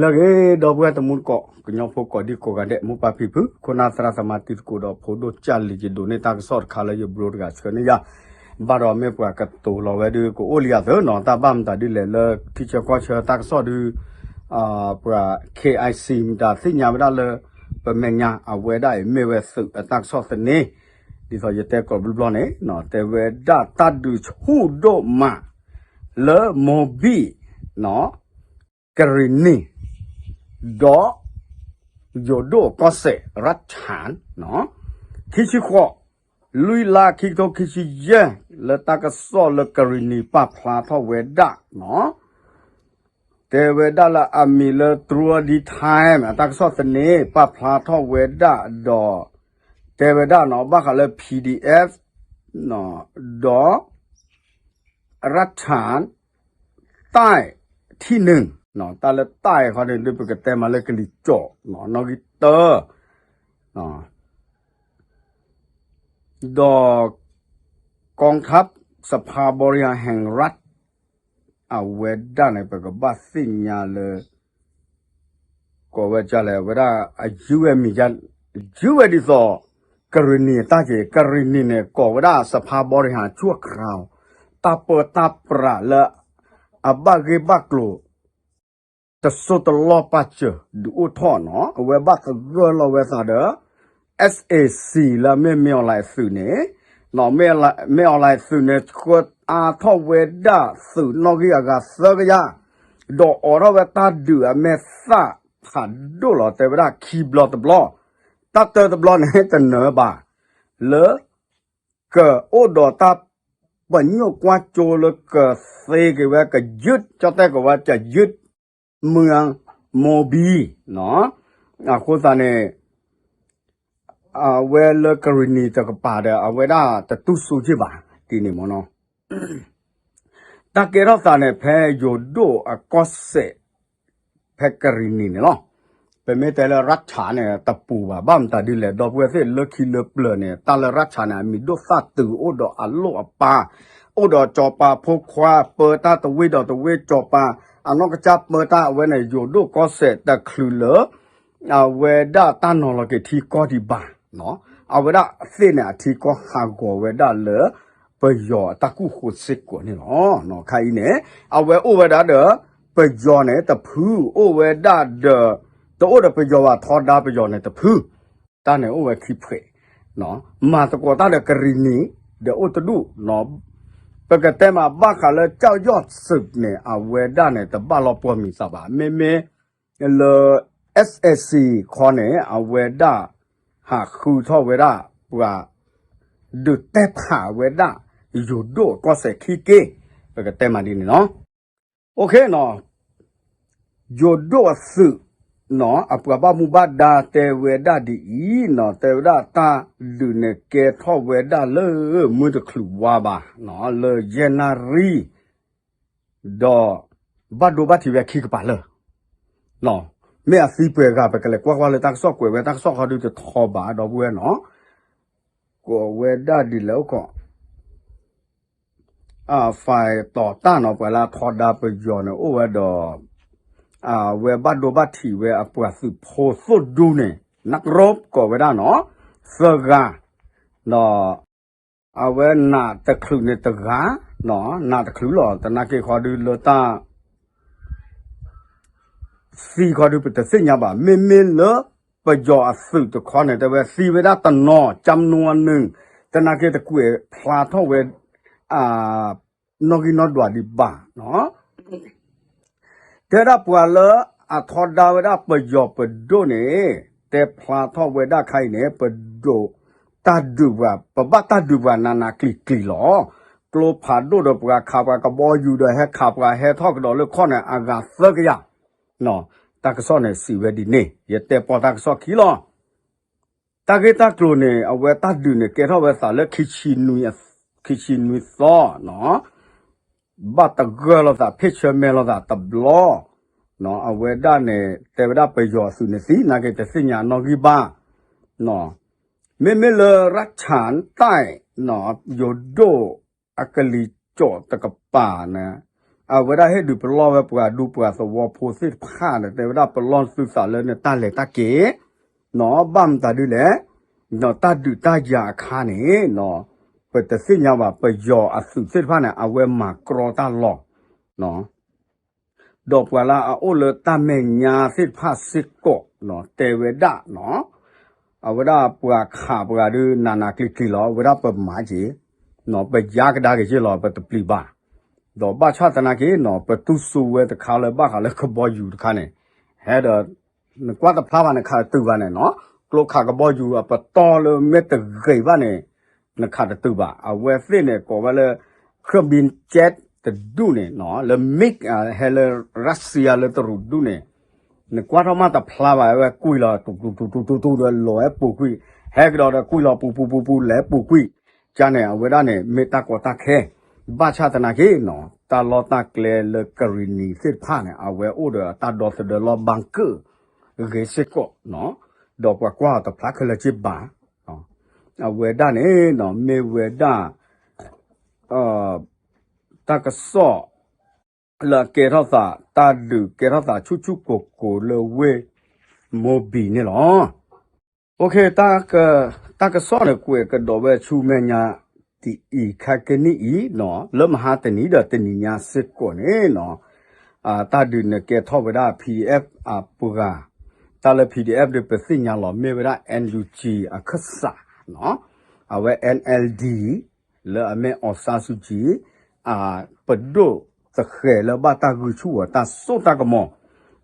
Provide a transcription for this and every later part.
ဂ့ၤ ဒီပုၢ်ဝဲၢ်တံၤသကိး ကညီဖိကိးဒံကိးဂၤဒဲး မိၢ်ပၢ်ဖံဖု ခိၣ်နၢ်သရၣ်သမါတံၤသကိးဒီးဖိဒိၣ်ကၢ်လံၤ ယဒိးန့ၢ်တၢ်ကစီၣ်တခါလၢယ bro တဂၤဆှၢန့ၢ်ယၤ ဘၣ်ဒီးမ့ၢ်ပှၤကတိၤလီၤဝဲဒုး ကအိၣ်လံယၤသ့နီၤ တၢ်ဘၣ်မတၤဒ်လဲၣ်လၢထံဆၢကီၢ်ဆၢတၢ်ကစီၣ်ဒုး ပှၤ K I C မတၤသ့ၣ်ညါဝဲဒၣ်လၢ ပမဲာ်ညါ အဝဲဒၣ်အံၤမ့ၢ်ဝဲသုးအတၢ်ကစီၣ်သန့ ဒ်သိးယတဲကိးဘျီဘျီန့ၣ် တဲဝဲဒၣ်တၢ်ဒုးဆူၣ်ဒိၣ်မး လၢမိၢ်ဘံၣ် ကရံၣ်နံၣ် ဒီး ယိၤဒိၣ်ကီၢ်စဲၣ် ရၢၣ်ဆၣ် ခံဆံဃိး လွံၢ်လါ ခံကထိခံဆံယဲၢ် လၢတၢ်ကစီၣ်လၢကရံၣ်နံၣ်ပာ်ဖျါထီၣ်ဝဲဒၣ် တဲဝဲဒၣ်လၢအမံၤလၢ တြူဝ်ဒံထၢၣ် အတၢ်ကစီၣ်သန့ ပာ်ဖျါထီၣ်ဝဲဒၣ်ဒီး တဲဝဲဒၣ်နီၤ ဘၣ်ဃးလၢ P D F ဒီး ရၢၣ်ဆၣ် တၢ်ထံၣ်နုာ် တၢ်လၢတၢ်အံၤခီန့ၣ် ဒ်ပကတဲမးလၢကလံၤစိး နီၣ်ဂံၢ်တၢ ဒီး กองทัพสภาบริหารแห่งรัฐ အဝဲဒၣ်န့ၣ် ပကဘၣ်သ့ၣ်ညါလၢ ကိးဝဲဒ်လဲၣ် အဝဲဒၣ် အယုၢ်ဝဲမံၤ ယုၢ်ဝဲဒ်သိး ကရံၣ်နံၣ်အတၢ်က့ၤ ကရံၣ်နံၣ်န့ၣ် ကိးဝဲဒၣ် สภาบริหารชั่วคราว တၢ်ပၢတၢ်ပြးလၢ အဘၣ်ဂ့ၢ်ဘၣ်ကျိၤ တစိၢ်တလီၢ်ပာ်စၢၤ ဒုးအိၣ်ထီၣ်နီၤ အဝဲဘၣ်သဂၢၢ်လီၤဝဲသးဒီး S A C လၢမ့ၢ်မ့ၢ်အီၤလဲၣ်သုးန့ၣ် မ့ၢ်အီၤလဲၣ်သုးန့ၣ် ဆှၢအါထီၣ်ဝဲဒၣ်သုးနီၣ်ဂံၢ်အဂၤသၢကယၤ ဒီးအိးထီၣ်ဝဲတၢ်ဒုးအမဲာ်သၣ်ဖးဒိၣ်လီၤ တဲဝဲဒၣ်ခံဘျီတဘျီ တၢ်တၢတဘျီန့ၣ် တနၢၤဘၣ် လၢ ကအိၣ်ဒီးတၢ်ပညိၣ်ကွၢ်ကၠိလၢကသ့က့ၤဝဲ ကယုၢ် ကၠီၣ်တဲၣ်ကိးဝဲ ကယုၢ်မုၢ်မိၢ်ဘံ အဃိသတးန့ၣ် အဝဲလၢကရံၣ်နံၣ်တကပၤဒီး အဝဲဒၣ်တတူၢ်စူၤက့ၤဘၣ် ဒ်န့ၣ်မ့ၢ်နီၤ တၢ်ကဲထီၣ်သးန့ၣ် ဖဲယိၤဒိၣ်အကီၢ်စဲၣ် ဖဲကရံၣ်နံၣ်န့ၣ်လီၤ. ပမ့ၢ်တဲလၢရၢၣ်ဆၣ်န့ၣ် တပူၤဘၣ် ဘၣ်မတၤဒ်လဲၣ် ဒီပုၢ်ဝဲၢ်သ့ၣ် လၢခံလၢပျၢၤန့ၣ် တၢ်လၢရၢၣ်ဆၣ်န့ၣ် အမံၤဒိၣ်သၣ်တုၤ အိၣ်ဒီးအလိၣ်အပၢ် အိၣ်ဒီးစီၤပၤဖိခွါ ပၢတၢ်တဝ့ၢ်ဒီးတဝ့ၢ် စီၤပၤ အနီၢ်ကစၢ်ပၢတၢ်အဝဲန့ၣ် ယိၤဒိၣ်ကီၢ်စဲၣ်တချုးလၢ အဝဲဒၣ်တၢ်နီၤလီၤက့ၤထံကီၢ်ဒံးဘၣ် အဝဲဒၣ်သ့ၣ်န့ၣ် အထံကီၢ်ဟးဂီၤဝဲဒၣ်လၢ ပယီၤအတၢ်ကူၣ်ဃိစ့ၢ်ကီးန့ၣ်လီၤ. ခါအံၤန့ၣ် အဝဲအိၣ်ဝဲဒၣ်ဒီး ပယီၤန့ၣ်တဖု အိၣ်ဝဲဒၣ်ဒီး တအိၣ်ဒီးပယီၤဘၣ် ထီဒါပယီၤန့ၣ်တဖု တၢ်န့ၣ်အိၣ်ဝဲခံဖှဲး မၤသကိးတၢ်ဒီးကရံၣ်နံၣ် ဒီးအိၣ်တဒူၣ် ပကတဲမးဘၣ်ဃးလၢ ကၠီၣ်ယီၣ်စုးန့ၣ် အဝဲဒၣ်န့ၣ် တဘၣ်လီၤပှီၢ်မံၤသးဘၣ် မ့မ့ၢ် လၢ S A C ခီန့ၣ် အဝဲဒၣ် ဟးဃုထီၣ်ဝဲဒၣ် ပှၤ ဒုးတဲဖးဝဲဒၣ် ယိၤဒိၣ်ကီၢ်စဲၣ်ခံက့ ပကတဲမးဒ်န့ၣ်လီၤ. ယိၤဒိၣ်အသုး အပှၤဘၣ်မူဘၣ်ဒါတဲဝဲဒၣ်ဒ်အံၤနီၤ တဲဝဲဒၣ်တၢ်ဒုးန့ၣ်ကဲထီၣ်ဝဲဒၣ်လၢမုၢ်တချုးဝါဘၣ် လၢယဲၢ်နၣ်ရံၣ် ဒီး ဘၣ်ဒိဘၣ်ထံးဝဲခံကပၤလၢာ် မ့ၢ်အသံပှဲၤဂၤ ပကလဲၤကွၢ်ကွၢ်လၢတၢ်ကစီၣ်ကွဲးဝဲတၢ်ကစီၣ်ခီဒုးတထီဘၣ် ဒီပုၢ်ဝဲၢ်နီၤ ကိးဝဲဒၣ်ဒ်လဲၣ်အိၣ်ခိး အ file တီၤတၢ်နီၤ ပှၤလၢအထီဒါပယီၤန့ၣ် အိၣ်ဝဲဒီး အဝဲဘၣ်ဒိဘၣ်ထံးဝဲအပှၤသုးဖိသိၣ်ဒူန့ၣ် နကရူပကိးဝဲဒၣ်နီၤ သၢဂၤ ဒီး အဝဲနးတချုးန့ၣ်တဂၤ နးတချုးလီၤ သနာ်က့ခီဒုးလၢတၢ် သံခီဒုးပတသ့ၣ်ညါဘၣ် မ့မ့ၢ်လၢ ပယီၤအသုးတခီန့ၣ် တဲဝဲသံဝဲဒၣ်တနီၤ ကၠၢနူအနုၤ သနာ်က့တကွဲးဖျါထီၣ်ဝဲ နီၣ်ဂံၢ်နီၣ်ဒွးဒံးဘၣ် တဲဒၣ်ပှၤလၢအထီဒါဝဲဒၣ်ပယီၤပဒိၣ်န့ၣ် တဲဖျါထီၣ်ဝဲဒၣ်ခါအံၤန့ၣ် ပဒိၣ်တၢ်ဒုးပှၤ ပဘၣ်တၢ်ဒုးပှၤနးနးကျံၤကျံၤလီၤ. ကျိဖးဒိၣ်ဒီးပှၤခးပှၤကဘီယူၤဒီးဟဲခးပှၤဟဲထီၣ်ကဒီးလၢခီၣ်န့ၣ် အဂၤသၢကယၤ တၢ်ကစီၣ်န့ၣ်စံးဝဲဒ်န့ၣ် ယတဲပီၢ်တၢ်ကစီၣ်ခံလီၤ. တၢ်ဂ့ၢ်တၢ်ကျိၤန့ၣ် အဝဲတၢ်ဒုးန့ၣ် ကဲထီၣ်ဝဲသးလၢ ခံဆံနွံသီ ဘၣ်သဂၢၢ်လိာ်သး ဖ့ၣ်ဆၢမဲာ်လိာ်သးတဘျီ အဝဲဒၣ်န့ၣ် တဲဝဲဒၣ်ပယီၤအသုးန့ၣ်သံ နာ်က့တသ့ၣ်ညါနီၣ်ဂံၢ်ဘၣ် မ့မ့ၢ်လၢရၢၣ်ဆၣ်တၢ် ယိၤဒိၣ်အကလံၤစိးတကပၤန့ၣ် အဝဲဒၣ်ဟ့ၣ်ဒုးပလီၢ်ဝဲပှၤဒူပှၤသဝီဖိသ့ၣ်တဖၣ်န့ၣ် တဲဝဲဒၣ်ပလီၢ်သုသးလၢနတၢ်လဲၤတၢ်က့ၤ နီၢ် ဘၣ်မတၤဒုလဲၣ်, နီၢ်တၢ်ဒုးတၢ်ယၤအခါန့ၣ် နီၢ် ပတသ့ၣ်ညါဘၣ် ပယီၤအသုးသ့ၣ်တဖၣ်န့ၣ် အဝဲမၤကြီတၢ်လီၢ် နီၢ် ဒီးပှၤလၢအအိၣ်လၢတၢ်မဲာ်ညါသ့ၣ်တဖၣ်စ့ၢ်ကီး နီၢ် တဲဝဲဒၣ် နီၢ် အဝဲဒၣ်ပှၤခးပှၤဒုးနးနးကျံၤကျံၤလီၤ အဝဲဒၣ်ပမၤက့ၤ နီၢ် ပယါကဒါက့ၤက့ၤလီၤ ပတပျံၤဘၣ် ဒီးဘၣ်ဆၣ်သနာ်က့ နီၢ် ပတူၢ်စူဝဲတခါလၢဘၣ်ဃးလၢကဘီယူၤတခါန့ၣ် ဟဲဒီး နကွၢ်တဖျါဘၣ် နခးတတုၤဘၣ်န့ၣ် နီၢ် ကျိခးကဘီယူၤအပတီၢ်လၢမ့ၢ်တဂ့ၤဘၣ်န့ၣ် နခးတတုၤဘၣ် အဝဲသ့ၣ်န့ၣ် ကိးဝဲလၢ ခရဘံကဲတဒူၣ်န့ၣ် နီၢ် လၢ MiG ဟဲလၢ Russia လၢတရူးဒူၣ်န့ၣ် နကွၢ်ထီၣ်မးတဖျါဘၣ် အဝဲကွံာ်လီၤ တူတူတူတူတူဒီးလီၤဝဲပူၤကွံာ် ဟဲကဒီးဒီးကွံာ်လီၤပူၤပူၤပူၤပူၤ လဲၤပူၤကွံာ် ကန့ၣ် အဝဲဒၣ်န့ၣ် မ့ၢ်တၢ်ကီတၢ်ခဲ ဘၣ်ဆၣ်သနာ်က့ နီၢ် တၢ်လီၢ်တၢ်ကျဲလၢကရံၣ်နံၤသ့ၣ်တဖၣ်န့ၣ် အဝဲအိၣ်ဒီးတၢ်ဒီသဒၢလီၢ် bunker ဂ့ၤစ့ၢ်ကီး နီၢ် ဒီးပှၤကွၢ်အီၤတဖျါခဲလၢာ်က့ဘၣ် အဝဲဒၣ်န့ၣ် နီၢ် မ့ၢ်ဝဲဒၣ် တၢ်ကစီၣ် လၢအကဲထီၣ်သး တၢ်ဒုးကဲထီၣ်သးဆူၣ်ဆူၣ်ကိၢ်ကိၢ်လၢဝ့ၢ် မိၢ်ဘံၤန့ၣ်လီၤ. တၢ်ကစီၣ်န့ၣ် ကွဲးကဒီးဝဲဆူမဲာ်ညါ တအံၤခါကနံၣ်အံၤ နီၢ် လၢမဟါတနံၤဒီးတနံၤညါစ့ၢ်ကီးန့ၣ် နီၢ် တၢ်ဒုးန့ၣ်ကဲထီၣ်ဝဲဒၣ် PDF အပှၤ တၢ်လၢ PDF ဒီးပသ့ၣ်ညါလီၤ မ့ၢ်ဝဲဒၣ် NUG အခၢၣ်စး နီၢ် အဝဲ NLD လၢအမ့ၢ် အောင်ဆန်းစုကြည် ပဒိၣ်သဃဲၤလၢဘၣ်တၢ်ဂုာ်ဆူၣ်အီၤတၢ်စိတၢ်ကမီၤ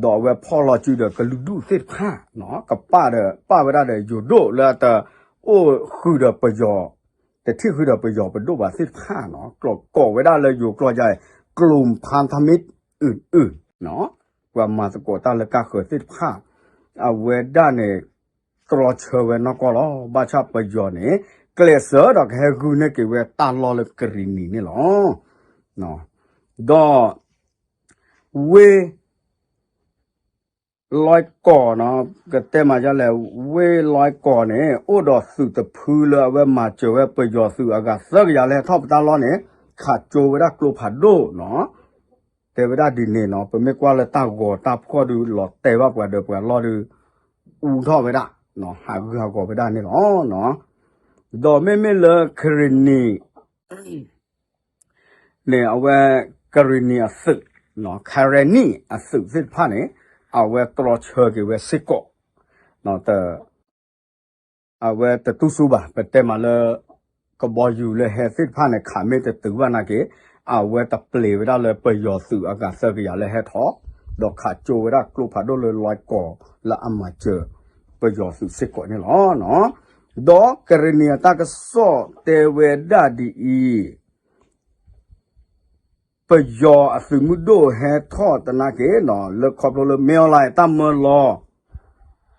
ဒီးအဝဲဖီၣ်လီၤစုဒီးကလုာ်ဒူၣ်သ့ၣ်တဖၣ် နီၢ် ကပာ်ဒီး ပာ်ဝဲဒၣ်ဒီးယိၤဒိၣ်လၢအတအိၣ်ဃုာ်ဒီးပယီၤ တထံၣ်ဃုာ်ဒီးပယီၤပဒိၣ်ဘၣ်သ့ၣ်တဖၣ် နီၢ် ကျိးကိးဝဲဒၣ်လၢယိၤကျိာ်ယါ กลุ่มพันธมิตรอื่นๆ နီၢ် ပှၤမၤသကိးတၢ်လၢကါဃၢၤသ့ၣ်တဖၣ် အဝဲဒၣ်န့ၣ် တြီဆၢဝဲနီၢ်ကီၢ်လီၤ. ဘၣ်ဆၣ်ပယီၤန့ၣ် ကျဲးစၢးဒီးကဟဲဂုာ်န့ၢ်က့ၤဝဲတၢ်လီၢ်လၢကရံၣ်နံၤန့ၣ်လီၤ. ဒီး ဝ့ၢ် လွဲကီၢ် နီၢ် ကတဲမၤဒ်လဲၣ် ဝ့ၢ်လွဲကီၢ်န့ၣ် အိၣ်ဒီးသုးတဖုလၢအဝဲမၤစၢၤဝဲပယီၤသုးအဂၤသၢကယၤလၢဟဲထီၣ်ပတၢ်လီၢ်န့ၣ် ခးကၠိဝဲဒၣ်ကျိဖးဒိၣ် နီၢ် တဲဝဲဒၣ်ဒ်န့ၣ် နီၢ် ပမ့ၢ်ကွၢ်လၢတၢ်ဂီၤတၢ်ဖှီၣ်ဒုး လီၤတဲာ်ဘၣ်ပှၤဒီးပှၤလီၢ်ဒုး အူထီၣ်ဝဲဒၣ် နီၢ် ဟးဂူာ်ဟးဂီၤဝဲဒၣ်န့ၣ်လီၤ. ဒီးမ့မ့ၢ်လၢကရံၣ်နံၤ န့ၣ် အဝဲ ကရံၣ်နံၤအသုး နီၢ် Karenni အသုးသ့ၣ်တဖၣ်န့ၣ် အဝဲတြီဆၢက့ၤဝဲစ့ၢ်ကီး အဝဲတတူၢ်စူဘၣ် ပတဲမးလၢ ကဘီယူၤလၢဟဲသ့ၣ်တဖၣ်န့ၣ် ခးမ့ၢ်တတုၤဘၣ်နာ်က့ အဝဲတပျံၤဝဲဒၣ်လၢပယီၤသုးအဂၤသၢကယၤလၢဟဲထီၣ် ဒီးခးကၠိဝဲဒၣ်ကျိဖးဒိၣ်လၢလွဲကီၢ်လၢအမၤစၢၤပယီၤသုးစ့ၢ်ကီးန့ၣ်လီၤ. ဒီးကရံၣ်နံၤအတၢ်ကစီၣ်တဲဝဲဒၣ်ဒ်အံၤ ပယီၤအသုးမုၢ်ဒိၣ်ဟဲထီၣ်သနာ်က့ နီၢ် လၢခီဖျိလၢမ့ၢ်အီၣ်လဲၣ်တၢ်မၢလီၤ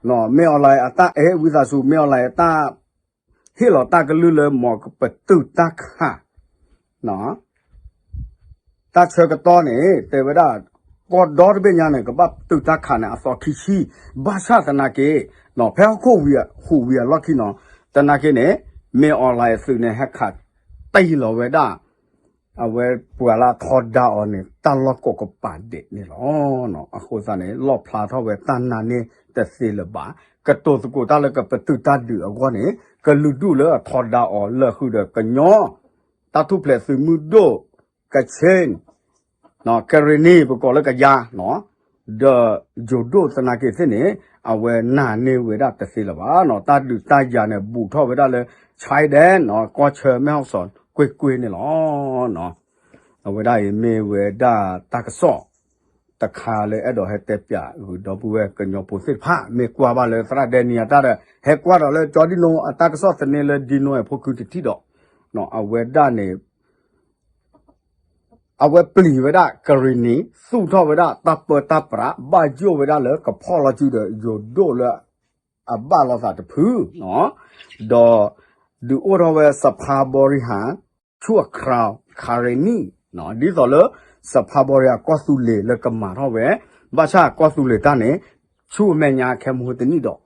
နီၢ် မ့ၢ်အီၣ်လဲၣ်အတၢ်အဲၣ်ဝံသးစူၤ မ့ၢ်အီၣ်လဲၣ်အတၢ်ဟ့ၣ်လီၤတၢ်ကလုၢ်လၢမ်ကပတုာ်တၢ်ခး နီၢ် တၢ်ဆၢကတီၢ်န့ၣ် တဲဝဲဒၣ် ကီၢ်ဒီတဘ့ၣ်ညါန့ၣ် ကဘၣ်ပတုာ်တၢ်ခးန့ၣ် အသီခံဆံ ဘၣ်ဆၣ်သနာ်က့ နီၢ် ဖဲဟီၣ်ခိၣ်ဝံၤဟူးဝံၤအလီၢ်ခံနီၢ် သနာ်က့န့ၣ် မ့ၢ်အီၣ်လဲၣ်အသုးန့ၣ် ဟဲခးတံၢ်လီၤဝဲဒၣ် အဝဲပှၤလၢအထီဒါအီၤန့ၣ် တၢ်လီၢ်ကိးကပၤဒဲးန့ၣ်လီၤ. အဃိသတးန့ၣ် လီၣ်ဖျါထီၣ်ဝဲတၢ်နာ်န့ၢ်တသ့လၢၤဘၣ်. ကတိၤသကိးတၢ်လၢကပတုာ်တၢ်ဒုးအဂီၢ်န့ၣ် ကလုာ်ဒူၣ်လၢအထီဒါအီၤလၢာ်ဃုာ်ဒီးကညီ တၢ်ထူၣ်ဖျဲးသုးမုၢ်ဒိၣ် ကခ့ၣ် ကရံၣ်နံၤ ပကိးလၢကယၤ ဒီးယိၤဒိၣ်သနာ်က့သ့ၣ်န့ၣ် အဝဲနာ်န့ၢ်ဝဲဒၣ်တသ့လၢၤဘၣ်. တၢ်ဒုးတၢ်ယၤန့ၣ် ဘူးထီၣ်ဝဲဒၣ်လၢ ခၠဲဒဲ ကီၢ်ဆၢ မဲၢ်ဟီၣ်စီၣ် ကွ့ၢ်ကွ့ၢ်န့ၣ်လီၤ. အဝဲဒၣ်အံၤမ့ၢ်ဝဲဒၣ်တၢ်ကစီၣ် တခါလၢအဲၣ်ဒိးဟဲတဲပၠးဂုာ်ဒီပုၢ်ဝဲၢ်ကညီဖိသ့ၣ်တဖၣ် မ့ၢ်ကွၢ်ဘၣ်လၢသရၣ်ဒဲနံၤအတၢ်ဒီး ဟဲကွၢ်ဒီးလၢကၠီဒံနိအတၢ်ကစီၣ်သန့လၢဒံနိအဖိခုတထံၣ်ဒီး အဝဲဒၣ်န့ၣ် အဝဲပျံၤဝဲဒၣ်ကရံၣ်နံၤ သူၣ်ထီၣ်ဝဲဒၣ်တၢ်ပၢတၢ်ပြး ဘၣ်ယိၣ်ဝဲဒၣ်လၢကဖီၣ်လီၤစုဒီးယိၤဒိၣ်လၢအဘၣ်လိာ်သးတဖု ဒီး ဒုးအိၣ်ထီၣ်ဝဲ စဖါဘီရံဟၣ် ဆူအခရၣ် ခါရ့နံၣ် ဒ်သိးလၢ စဖါဘီရံဟၣ်ကီၢ်သူလ့ၤလၢကမၤထီၣ်ဝဲ ဘၣ်ဆၣ်ကီၢ်သူလ့ၤတၢ်န့ၣ် ဆူအမဲာ်ညါခဲမုၢ်တနံၣ်ဒီး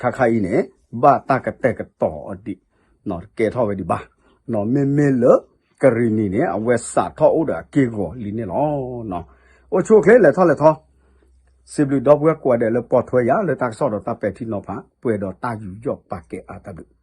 ခါခါအံၤန့ၣ် ဘၣ်တၢ်ကတဲာ်ကတီၤအီၤဒံး ကဲထီၣ်ဝဲဒံးဘၣ်. မ့မ့ၢ်လၢ ကရံၣ်နံၣ်န့ၣ် အဝဲစးထီၣ်အိၣ်ဒီးအက့ၢ်အဂီၤလံန့ၣ်လီၤ. အိၣ်ဆူၣ်အိၣ်ချ့ လဲၤထီၣ်လဲၤထီ, စံးဘျုးဒီပုၢ်ဝဲၢ်ကိးဂၤဒဲးလၢပိာ်ထွဲယၤလၢတၢ်ကစီၣ်ဒီးတၢ်ပဲာ်ထံနီၤဖး ပှဲၤဒီးတၢ်ယူးယီၣ်ပာ်ကဲအါတၢ်ဘျုး